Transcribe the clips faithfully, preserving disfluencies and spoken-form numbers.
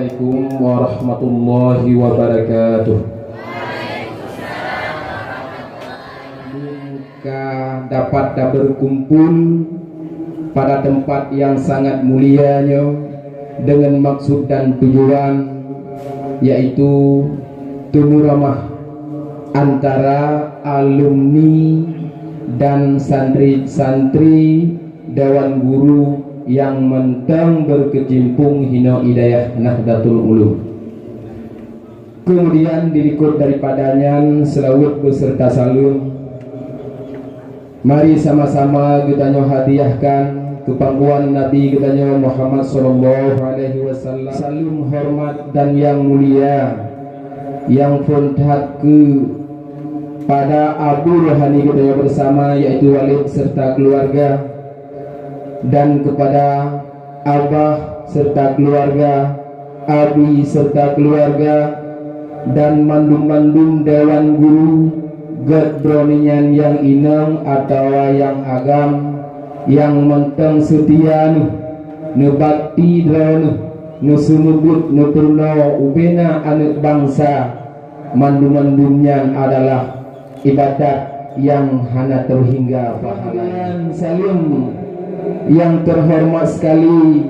Assalamualaikum warahmatullahi wabarakatuh. Ka dapat dan berkumpul pada tempat yang sangat mulia nyoe dengan maksud dan tujuan, yaitu temu ramah antara alumni dan santri-santri Dewan Guru nyang mantong berkecimpung hinoe i dayah Nahdlatul Ulum. Kemudian dilikot daripada nyan, seulaweuet beserta saleuem, mari sama-sama geutanyoe hadiahkan keu pangkuan Nabi geutanyoe Muhammad sallallahu alaihi wasallam. Saleuem hormat dan nyang mulia nyang phon that keu pada abu rohani geutanyoe bersama, yaitu Walid serta keluarga, dan kepada abah serta keluarga, abi serta keluarga, dan mandum-mandum dewan guru, gét droeneuh nyan nyang inong atawa nyang agam, nyang mantong seutia neuh, neubakti droeneuh, neuseumeubeuet, neupeurunoe ubena aneuëk bansa. Mandum-mandum nyan adalah ibadat nyang hana teuhingga pahala. Saleuem nyang teuhoreumat sekali,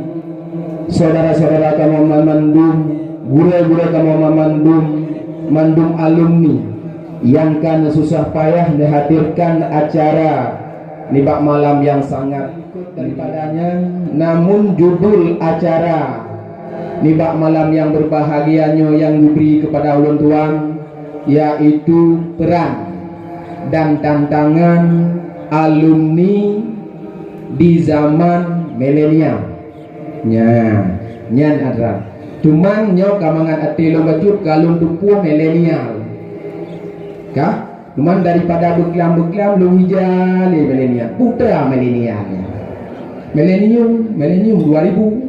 syedara-syedara kamoe mandum, gurée-gurée kamoe mandum, mandum alumni nyang ka neususah payah neuhadirkan acara nibak malam nyang sangat daripada nyan, namun judul acara nibak malam nyang berbahagia nyoe nyang geubri keupada ulôn tuan, yaitu peran dan tantangan alumni di zaman milenial. Nya, nyan atra. Cuman nyoe ka mangat até lôn bacut ka lôn tupeue milenial. Ka? Cuman daripada beuklam-beuklam lôn hija lé milenial. Putra milenial nyan. Milenium, milenium dua ribu.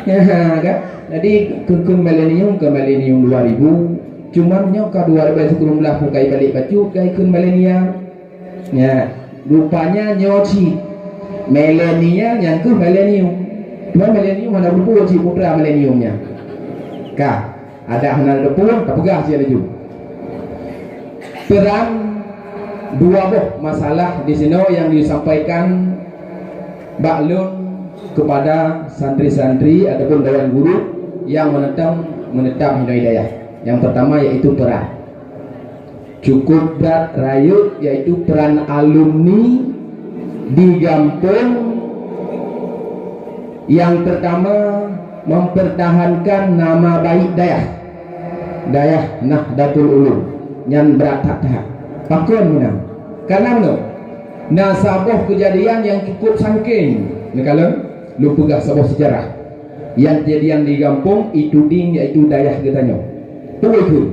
Kan? Jadi, keu-, keu milenium, keu milenium dua ribu. Cuman nyoe ka dua ribu sembilan belas bukai balik bacut, kai keu milenial. Ya, rupanya nyoe cit milenial nyang keuh milenium. Cuman milenium hana beutôi cit putra milenium nyan. Ka, ada hana ada pun, tapeugah cit laju. Terang dua boh masalah di sinoe nyang disampaikan bak lôn kepada santri-santri ataupun dewan guru nyang menentang, menetap hinoe dayah. Yang pertama yaitu peran. Cukup brat rayeuk, yaitu peran alumni di gampông yang pertama mempertahankan nama baik dayah, dayah Nahdlatul Ulum. Nyan brat that-that. Pakon meunan? Karena meunoe, na saboh keujadian nyang cukup sangkeng. Neukalon, lôn peugah saboh sejarah. Nyang keujadian di gampông Ituding, yaitu dayah geutanyoe. Peue kheun?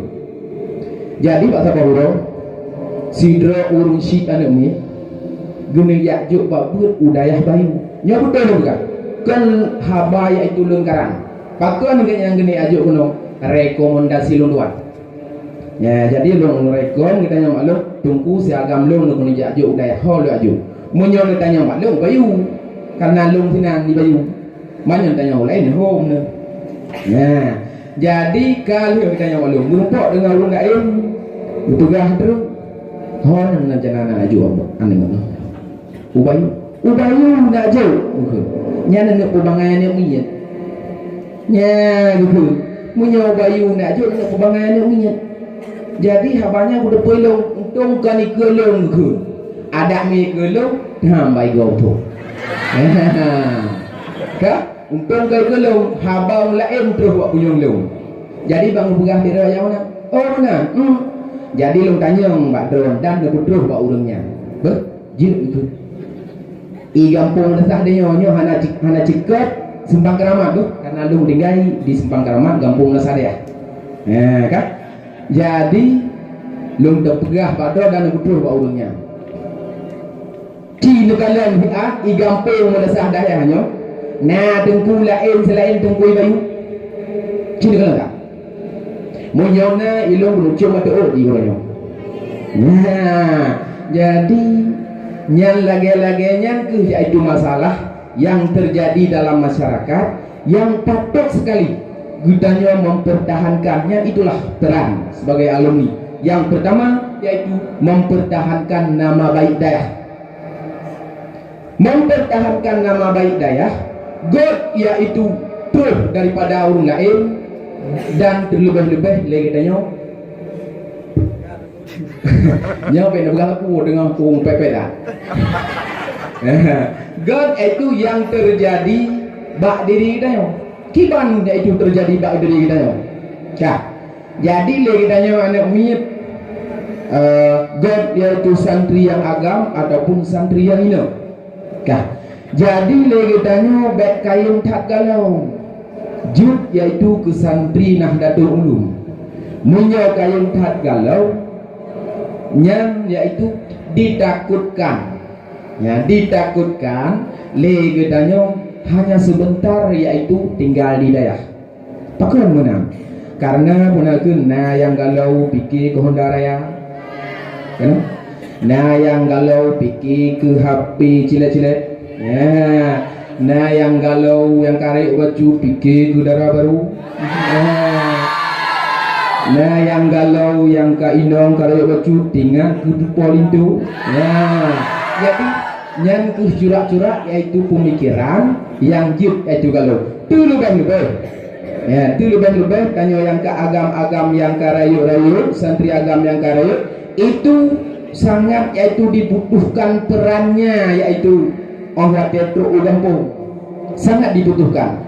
Jadi, bak saboh uroe, sidroe ureuëng syiek aneuëk miet geuneuk jak jok bak beuet u dayah Bayu. Nyoe beutôi lôn peugah, kon haba yaitu lôn karang. Pakon geuh nyang geuneuk jak jok keunoe? Rekomendasi lôn tuan. Ya, jadi lôn rekom geutanyoe maklum, teungku si agam lôn keuneuk jak jok u dayah ho lôn jak jok. Meunyoe neutanyong bak lôn, Bayu, karena lôn sinan di Bayu. Manyang tanyong laén hom nyoe. Nah, jadi ka lheueh tanyong lôn, meureumpok deungon ureuëng laén, geupeugah teuk, "Ho nyang na jana na aju abah aneuk nyoe?" "U Bayu." "U Bayu na aju." Nyan aneuk peubangai aneuk miet. Nya geupeue, meunyoe U Bayu na aju aneuk peubangai aneuk miet. Jadi haba nyan kuteupeu lôn, untông ka nikeue lôn kheun. Adak mi keue lôn, tham bai gob tu. Ka? Untông ka keue lôn, haba laén troh bak punyueng lôn. Jadi bang peugah di raya mana? Oh, mana? Hmm. Jadi lôn tanyong bak droe dan neupeutroh bak ureuëng nyan. Beuh, jeuet itu. I gampông Meunasah tanyoe nyoe hana cik-, hana ceukat Simpang Keramat tu, karena lôn tinggai di Simpang Keramat, gampông Meunasah deh. Ha, kan? Jadi, lôn teupeugah bak droe dan lôn peutroh bak ureuëng nyan. Ci neukalon hiat i gampông Meunasah dayah nyoe, na teungku laén seulaén Teungku Bayu? Ci neukalon ka? Meunyoe na, ilôn meucom ateueh di uroe nyoe. Nah, jadi, nyan lagée-lagée nyan keuh yaitu masalah yang terjadi dalam masyarakat yang patut sekali Geutanyoe mempertahankan, nyan itulah peran sebagai alumni. Yang pertama, yaitu mempertahankan nama baik dayah. Mempertahankan nama baik dayah, göt yaitu troh daripada ureuëng laén dan terlebih-lebih lé geutanyoe. Nyoe bèk neupeugah aku deungon aku pepet dah. Göt yaitu yang terjadi bak diri geutanyoe. Kiban yaitu terjadi bak diri geutanyoe. Ka. Jadi lé geutanyoe aneuk miet, eh, göt yaitu santri nyang agam ataupun santri nyang inong. Ka. Jadi lé geutanyoe bèk kayém that galom. Jeuet yaitu keu santri Nahdlatul Ulum. Meunyoe kayém that galom, nyan yaitu ditakutkan. Ya, ditakutkan lé geutanyoe hanya sebentar, yaitu tinggal di dayah. Pakon meunan? Karena meunan keuh na nyang galom pike keu Honda Raya. Kan? Na nyang galom pike keu H P cilet-cilet. Ya. Na nyang galom nyang ka rayeuk bacut pike keu dara barô. Ya. Na nyang galom nyang ka inong ka rayeuk bacut tingat keu tupo linto. Ya. Jadi, nyan keuh curak-curak, yaitu pemikiran nyang jeuet, yaitu galom. Teuleubeh-leubeh. Ya, teuleubeh-leubeh tanyoe nyang ka agam-agam, nyang ka rayeuk-rayeuk, santri agam nyang ka rayeuk, itu sangat, yaitu dibutuhkan perannya, yaitu óh watèe trok u gampông. Sangat dibutuhkan.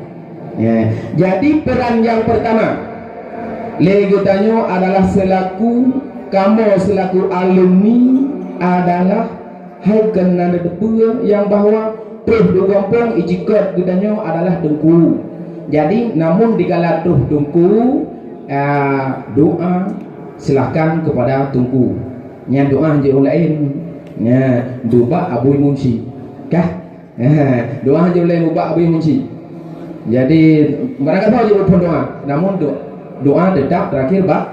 Ya, jadi peran yang pertama lé geutanyoe adalah selaku, kamoe selaku alumni adalah hai keunan teupeu nyang bahwa troh u gampông ijikot geutanyoe adalah teungku. Jadi, namun dikala troh teungku, ah, doa silahkan kepada teungku. Nyan doa jeuet ureuëng laén. Nyan, doa bak Abui Munsi. Kah? Doa jeuet ureuëng laén bak Abui Munsi. Jadi, barangkasoe jeuet phon doa. Namun do-, doa tetap terakhir bak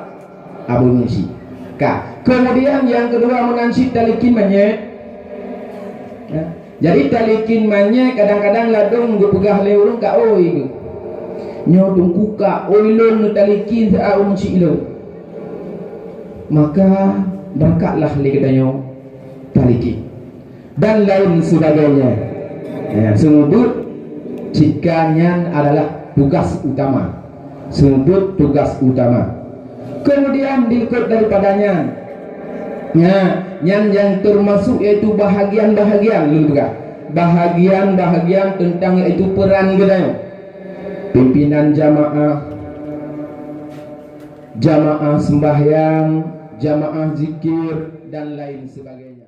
Abui Munsi. Ka. Kemudian yang kedua meunan cit talikin manyét. Ya. Jadi talikin manyét kadang-kadang ladôm geupeugah lé ureuëng ka oi geuh. Nyoe teungku ka oi lôn neutalikin siat ureuëng cit lôn. Maka berkatlah lé geutanyoe talikin. Dan lain sebagainya. Ya, seumeubeuet jika nyan adalah tugas utama. Seumeubeuet tugas utama. Kemudian diikut daripada nyan, ya, nyan yang termasuk yaitu bahagian-bahagian, lôn peugah. Bahagian-bahagian tentang yaitu peran geutanyoe. Pimpinan jamaah, jamaah sembahyang, jamaah zikir, dan lain sebagainya.